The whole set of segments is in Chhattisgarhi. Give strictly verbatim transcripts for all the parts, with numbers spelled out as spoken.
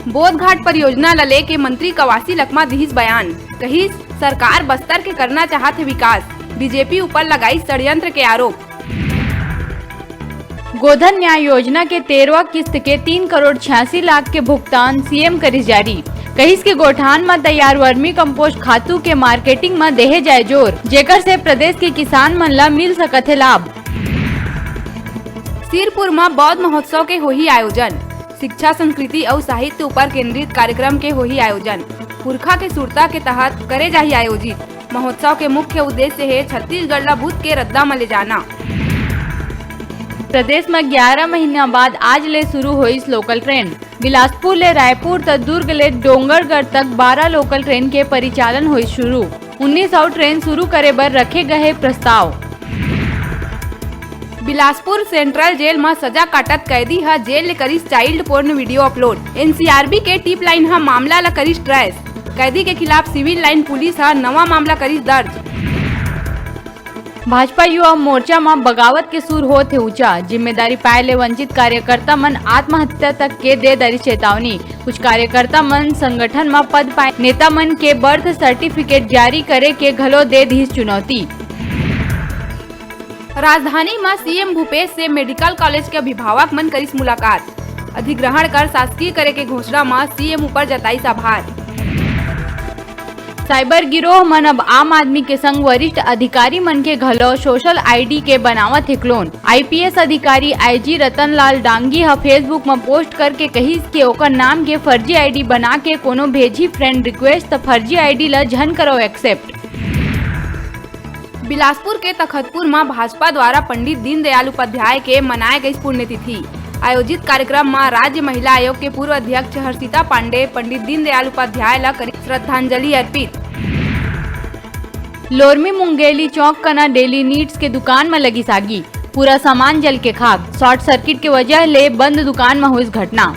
बोधघाट परियोजना ल लेके मंत्री कवासी लखमा दिहिस बयान, कहिस, सरकार बस्तर के करना चाहत हे विकास, बीजेपी ऊपर लगाइस षड्यंत्र के आरोप। गोधन न्याय योजना के तेरहवाँ किस्त के तीन करोड़ छियासी लाख के भुगतान सीएम करिस जारी। कहिस के गोठान म तैयार वर्मी कंपोस्ट खातू के मार्केटिंग म देहे जाए जोर, जेकर से प्रदेश के किसान मन ल मिल सकत हे लाभ। सिरपुर म बौद्ध महोत्सव के होही आयोजन, शिक्षा, संस्कृति अउ साहित्य ऊपर केंद्रित कार्यक्रम के होही आयोजन। पुरखा के सुरता के तहत करे जाही आयोजित। महोत्सव के मुख्य उद्देश्य हे छत्तीसगढ़ ला बुद्ध के रद्दा म ले जाना। प्रदेश म ग्यारह महीना बाद आज ले शुरू होइस लोकल ट्रेन। बिलासपुर ले रायपुर त दुर्ग ले डोंगरगढ़ तक बारह लोकल ट्रेन के परिचालन होइस शुरू। उन्नीस अउ ट्रेन शुरू करे बर रखे गए हे प्रस्ताव। बिलासपुर सेंट्रल जेल म सजा काटत कैदी ह जेल ले करिस child porn video upload. NCRB के टिप लाइन ह मामला ल करिस ट्रेस। कैदी के खिलाफ सिविल लाइन पुलिस ह नवा मामला करिस दर्ज। भाजपा युवा मोर्चा म बगावत के सुर होत हे ऊंचा, जिम्मेदारी पाए ले वंचित कार्यकर्ता मन आत्महत्या तक के दे दरी चेतावनी। कुछ कार्यकर्ता मन संगठन म पद पाए नेता मन के बर्थ सर्टिफिकेट जारी करे के घलो दे दिस चुनौती। राजधानी म सीएम भूपेश से मेडिकल कॉलेज के अभिभावक मन करिस मुलाकात। अधिग्रहण कर शासकीय करे के घोषणा म सीएम ऊपर जताइस आभार। साइबर गिरोह मन अब आम आदमी के संग वरिष्ठ अधिकारी मन के घलो सोशल आईडी के बनावत हे क्लोन। आईपीएस अधिकारी आईजी रतनलाल डांगी ह Facebook म पोस्ट करके कहिस के ओकर नाम के फर्जी आईडी बना के कोनो भेजी फ्रेंड रिक्वेस्ट त फर्जी आईडी ल झन करो एक्सेप्ट। बिलासपुर के तखतपुर म भाजपा द्वारा पंडित दीनदयाल उपाध्याय के मनाए गइस पुण्यतिथि। आयोजित कार्यक्रम म राज्य महिला आयोग के पूर्व अध्यक्ष हर्षिता पांडे पंडित दीनदयाल उपाध्याय ल करिस श्रद्धांजलि अर्पित। लोरमी मुंगेली चौक कना डेली नीड्स के दुकान म लगिस आगी, पूरा सामान जल के खाक। शॉर्ट सर्किट के वजह ले बंद दुकान म होइस घटना।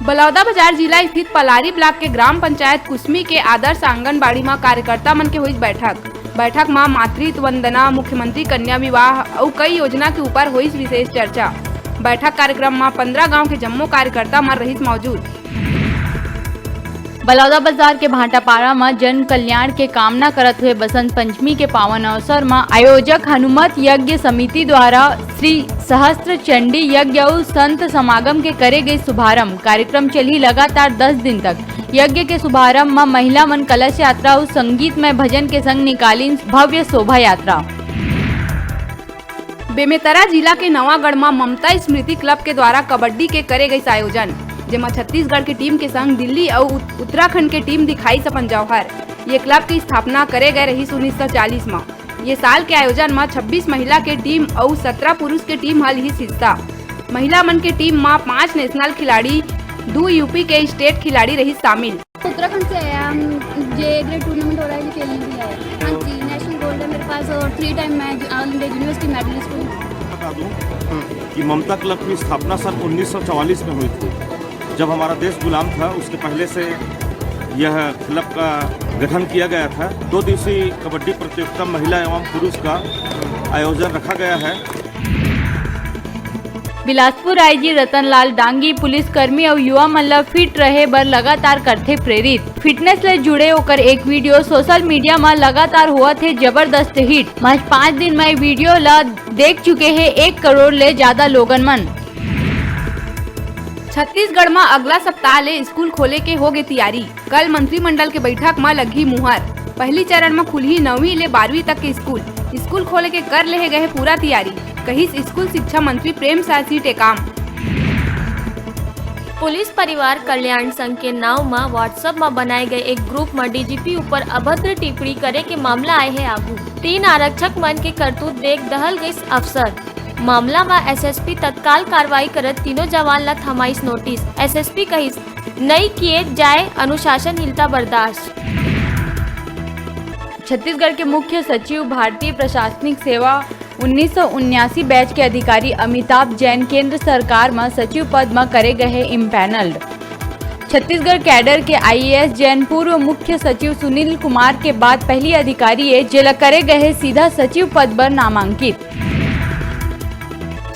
बलौदाबाजार जिला स्थित पलारी ब्लॉक के ग्राम पंचायत कुसमी के आदर्श आंगनबाड़ी म कार्यकर्ता मन के होइस बैठक। बैठक म मातृत्व वंदना, मुख्यमंत्री कन्या विवाह अउ कई योजना के ऊपर होइस विशेष चर्चा। बैठक कार्यक्रम म पंद्रह गांव के जम्मो कार्यकर्ता मन रहिस मौजूद। बलौदाबाजार के भाटापारा म जन कल्याण के कामना करत हुए बसंत पंचमी के पावन अवसर म आयोजक हनुमत यज्ञ समिति द्वारा श्री सहस्त्र चंडी यज्ञ अउ संत समागम के करे गए शुभारंभ। कार्यक्रम चलही लगातार दस दिन तक। यज्ञ के शुभारंभ म महिला मन कलश यात्रा अउ संगीतमय भजन के संग निकालिन भव्य शोभा यात्रा। बेमेतरा जिला के नवागढ़ म ममता स्मृति क्लब के द्वारा कबड्डी के करे गइस आयोजन, जेमा छत्तीसगढ़ के टीम के संग दिल्ली अउ उत-, उत्तराखंड के टीम दिखाइस अपन जौहर। ये क्लब के स्थापना करे गए रहिस उन्नीस सौ चालीस म। ये साल के आयोजन म छब्बीस महिला के टीम अउ सत्रह पुरुष के टीम ह लिहिस हिस्सा। महिला मन के टीम म पांच नेशनल खिलाड़ी, दू यूपी के स्टेट खिलाड़ी रहिस शामिल। उत्तराखंड से आए हैं हम। ये ग्रेड टूर्नामेंट हो रहा है, ये खेलने के लिए आए हैं। हाँ जी, नेशनल गोल्ड है मेरे पास और थ्री टाइम मैं ऑल इंडिया यूनिवर्सिटी मेडलिस्ट हूँ। बता दूं कि ममता क्लब की स्थापना सन उन्नीस सौ चवालीस में हुई थी, जब हमारा देश गुलाम था। उसके पहले से यह क्लब का गठन किया गया था। दो दिवसीय कबड्डी प्रतियोगिता महिला एवं पुरुष का आयोजन रखा गया है। बिलासपुर आईजी रतनलाल डांगी पुलिसकर्मी अउ युवा मन ल फिट रहे बर लगातार करथे प्रेरित। फिटनेस ले जुड़े ओकर एक वीडियो सोशल मीडिया म लगातार होवत हे जबरदस्त हिट। महज पाँच दिन म ये वीडियो ल देख चुके हे एक करोड़ ले ज्यादा लोगन मन। छत्तीसगढ़ म अगला सप्ताह ले स्कूल खोले के होगे तियारी। कल मंत्रिमंडल के बैठक म लगही मुहर। पहली चरण म खुलही नौवीं ले बारहवीं तक के स्कूल। स्कूल खोले के कर लेहे गए हे पूरा तियारी, कहिस स्कूल शिक्षा मंत्री प्रेमसाय सिंह टेकाम। पुलिस परिवार कल्याण संघ के नांव म WhatsApp म बनाए गए एक ग्रुप म डीजीपी ऊपर अभद्र टिप्पणी करे के मामला आए हे आगू। तीन आरक्षक मन के करतूत देख दहल गइस अफसर। मामला म एसएसपी तत्काल कार्रवाई करत तीनों जवान ल थमाइस नोटिस। एसएसपी कहिस, नइ किए जाए अनुशासनहीनता बर्दाश्त। छत्तीसगढ़ के मुख्य सचिव भारतीय प्रशासनिक सेवा उन्नीस सौ उन्यासी बैच के अधिकारी अमिताभ जैन केंद्र सरकार म सचिव पद म करे गए हे इम्पैनल्ड। छत्तीसगढ़ कैडर के आईएएस जैन पूर्व मुख्य सचिव सुनील कुमार के बाद पहली अधिकारी ए, जेला करे गए हे सीधा सचिव पद बर नामांकित।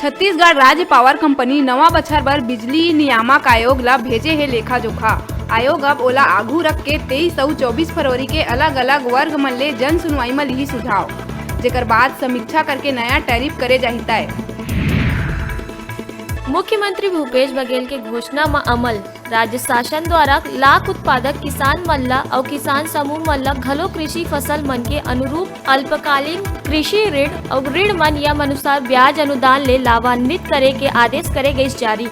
छत्तीसगढ़ राज्य पावर कंपनी नवा बछर बर बिजली नियामक आयोग ला भेजे हे लेखा जोखा। आयोग अब ओला आघू रख के तेईस अउ चौबीस फरवरी के अलग-अलग वर्ग मन ले जन सुनवाई म लिही सुझाव, जेकर बाद समीक्षा करके नया टैरिफ करे जाही तय। मुख्यमंत्री भूपेश बघेल के घोषणा म अमल। राज्य शासन द्वारा लाख उत्पादक किसान मन ल अउ किसान समूह मन ल घलो कृषि फसल मन के अनुरूप अल्पकालीन कृषि ऋण अउ ऋण म नियम अनुसार ब्याज अनुदान ले लाभान्वित करे के आदेश करे गइस जारी।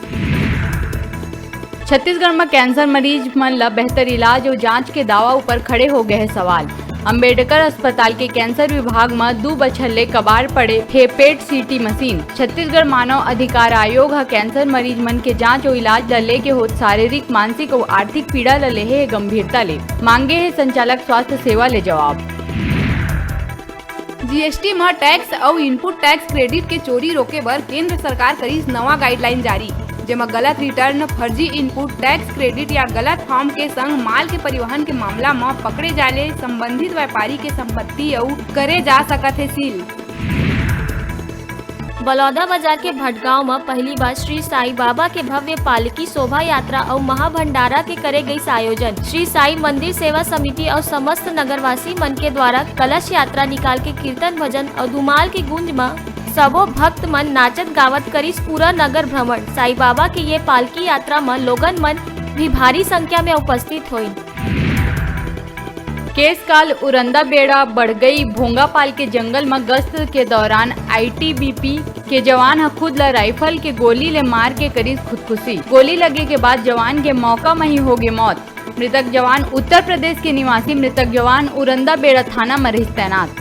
छत्तीसगढ़ म कैंसर मरीज मन ल बेहतर इलाज अउ जांच के दावा ऊपर खड़े हो गए हे सवाल। अंबेडकर अस्पताल के कैंसर विभाग म दू बछर ले कबाड़ पड़े हे पेट सीटी मशीन। छत्तीसगढ़ मानव अधिकार आयोग ह कैंसर मरीज मन के जांच अउ इलाज ल लेके होत शारीरिक, मानसिक अउ आर्थिक पीड़ा ल लेहे हे गंभीरता ले, मांगे हे संचालक स्वास्थ्य सेवा ले जवाब। जीएसटी म टैक्स अउ इनपुट टैक्स क्रेडिट के चोरी रोके बर केंद्र सरकार करिस नवा गाइडलाइन जारी, जेमा गलत रिटर्न, फर्जी इनपुट टैक्स क्रेडिट या गलत फॉर्म के संग माल के परिवहन के मामला म पकड़े जाए ले संबंधित व्यापारी के संपत्ति अउ करे जा सकत हे सील। बलौदाबाजार के भटगांव म पहली बार श्री साईं बाबा के भव्य पालकी शोभा यात्रा अउ महाभंडारा के करे गइस आयोजन। श्री साईं मंदिर सेवा समिति अउ समस्त नगरवासी मन के द्वारा कलश यात्रा निकाल के कीर्तन भजन अउ धुमाल के गूंज म सबो भक्त मन नाचत गावत करिस पूरा नगर भ्रमण। साईं बाबा के ये पालकी यात्रा म लोगन मन भी भारी संख्या में उपस्थित होइन। केशकाल उरंदा बेड़ा बड़गई भोंगापाल के जंगल म गश्त के दौरान आईटीबीपी के जवान ह खुद ल राइफल के गोली ले मार के करिस खुदकुशी। गोली लगे के बाद जवान के मौका म ही होगे मौत। मृतक जवान उत्तर प्रदेश के निवासी। मृतक जवान उरंदा बेड़ा थाना म रहिस तैनात।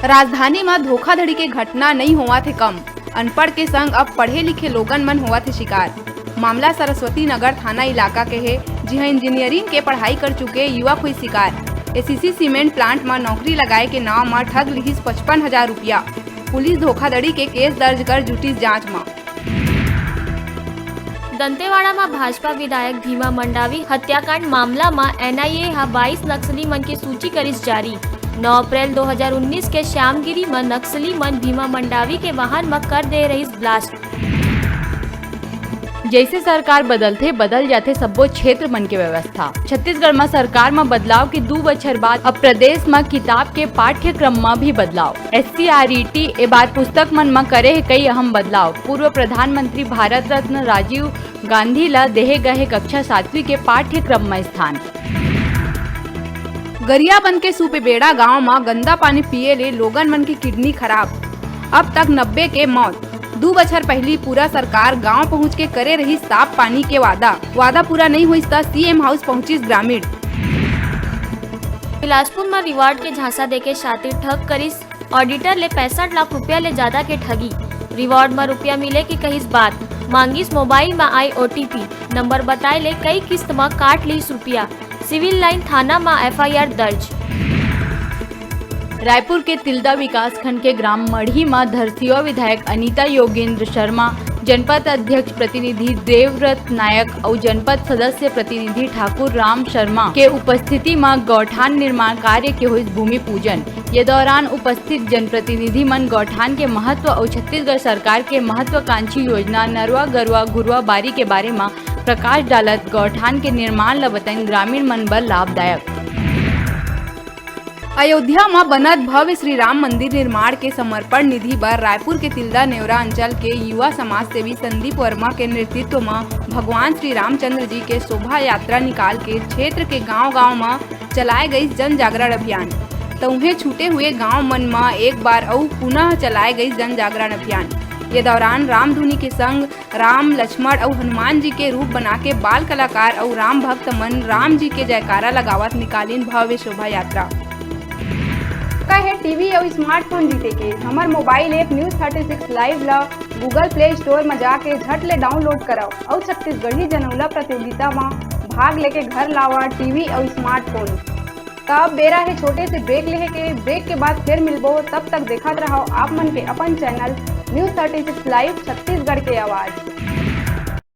राजधानी म धोखाधड़ी के घटना नइ होवत हे कम। अनपढ़ के संग अब पढ़े लिखे लोगन मन होवत हे शिकार। मामला सरस्वती नगर थाना इलाका के हे, जिहां इंजीनियरिंग के पढ़ाई कर चुके युवक हुई शिकार। एसीसी सीमेंट प्लांट म नौकरी लगाए के नाव म ठग लिहिस पचपन हजार रुपया। पुलिस धोखाधड़ी के केस दर्ज कर जुटिस जांच म। दंतेवाड़ा म भाजपा विधायक भीमा मंडावी हत्याकांड मामला म एनआईए ह बाईस नक्सली मन के सूची करिस जारी। नौ अप्रैल दो हज़ार उन्नीस के श्यामगिरी म नक्सली मन भीमा मंडावी के वाहन म कर दे रहिस ब्लास्ट। जैसे सरकार बदलथे, बदल जाथे सब्बो क्षेत्र मन के व्यवस्था। छत्तीसगढ़ म सरकार म बदलाव के दू बछर बाद अब प्रदेश म किताब के पाठ्यक्रम म भी बदलाव। एससीईआरटी ए बार पुस्तक मन म करे हे कई अहम बदलाव। पूर्व प्रधानमंत्री भारत रत्न राजीव गांधी ल देहे गए हे कक्षा सातवीं के पाठ्यक्रम म स्थान। गरियाबंद के सुपेबेड़ा गांव म गंदा पानी पिए ले लोगन मन के किडनी खराब। अब तक नब्बे के मौत। दू बछर पहिली पूरा सरकार गांव पहुंच के करे रहिस साफ पानी के वादा। वादा पूरा नइ होइस त सीएम हाउस पहुंचिस ग्रामीण। बिलासपुर म रिवॉर्ड के झांसा देके शातिर ठग करिस ऑडिटर ले पैंसठ लाख रुपया ले जादा के ठगी। रिवॉर्ड म रुपया मिले के कहिस बात, मांगिस मोबाइल म आए ओटीपी, नंबर बताए ले कई किस्त म काट लिस रुपया। सिविल लाइन थाना म एफआईआर दर्ज। रायपुर के तिल्दा विकासखंड के ग्राम मढ़ी म धरसीवा विधायक अनीता योगेंद्र शर्मा, जनपद अध्यक्ष प्रतिनिधि देवव्रत नायक अउ जनपद सदस्य प्रतिनिधि ठाकुर राम शर्मा के उपस्थिति म गौठान निर्माण कार्य के होइस भूमि पूजन। ये दौरान उपस्थित जनप्रतिनिधि मन गौठान के महत्व अउ छत्तीसगढ़ सरकार के महत्वाकांक्षी योजना नरवा गरुवा घुरवा बारी के बारे म प्रकाश डालत गौठान के निर्माण ल बतइन ग्रामीण मन बर लाभदायक। अयोध्या म बनत भव्य श्री राम मंदिर निर्माण के समर्पण निधि बर रायपुर के तिल्दा नेवरा अंचल के युवा समाज सेवी संदीप वर्मा के नेतृत्व म भगवान श्री रामचंद्र जी के शोभा यात्रा निकाल के क्षेत्र के गांव-गांव म चलाए गइस जन जागरण अभियान। त उहें छूटे हुए गांव मन म एक बार अउ पुनः चलाए गइस जन जागरण अभियान। ये दौरान रामधुनी के संग राम, लक्ष्मण अउ हनुमान जी के रूप बना के बाल कलाकार अउ राम भक्त मन राम जी के जयकारा लगावत निकालिन भव्य शोभा यात्रा। का हे टीवी अउ स्मार्टफोन जीते के? हमर mobile app news thirty six live ल Google Play Store म जाके झट ले डाउनलोड करव अउ छत्तीसगढ़ी जनउला प्रतियोगिता म भाग लेके घर लावा टीवी अउ स्मार्टफोन। त अब बेरा हे छोटे से ब्रेक लेहे के। ब्रेक के बाद फिर मिलबो, तब तक देखत रहव आप मन के अपन channel news thirty six live Chhattisgarh के आवाज़।